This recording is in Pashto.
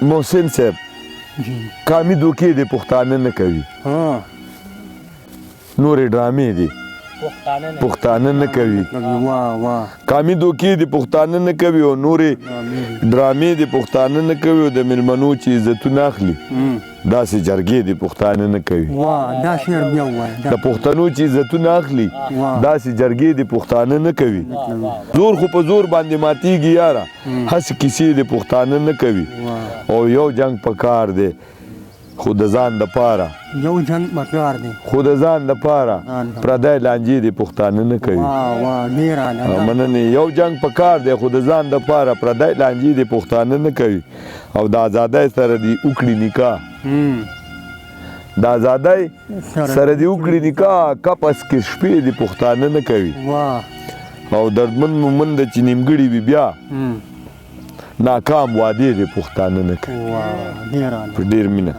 محسن صاحب، قامي دوکې دې پښتانه نه کوي، نورې ډرامې دي پښتانه نه کوي. قامي دوکې دې پښتانه نه کوي او نورې ډرامې دې پښتانه نه کوي، او د میلمنو چې عزتونه اخلي داسې جرګې دې پښتانه نه کوي. دا شعر بیا ووایه. د پښتنو چې عزتونه اخلي داسې جرګې دې پښتانه نه کوي. زور خو په زور باندې ماتیږي یاره، هسې کیسې دې پښتانه نه کوي. او یو جنګ په کار دی خو د ځان د پاره، یو جنګ په کار دی خو د ځان د پاره، پردی لانجې دې پښتانه نه کوي. مننې. یو جنګ په کار دی خو د ځان د پاره، پردی لانجې دې پښتانه نه کوي. او د ازادۍ سره دې وکړي نکاح، د ازادۍ سره دې وکړي نکاح، کپس کې شپې دې پښتانه نه کوي. او دردمن مومند چې نیمګړي وي بیا ناکام وعدې دې پښتانه نه کوي. په ډېر مینه.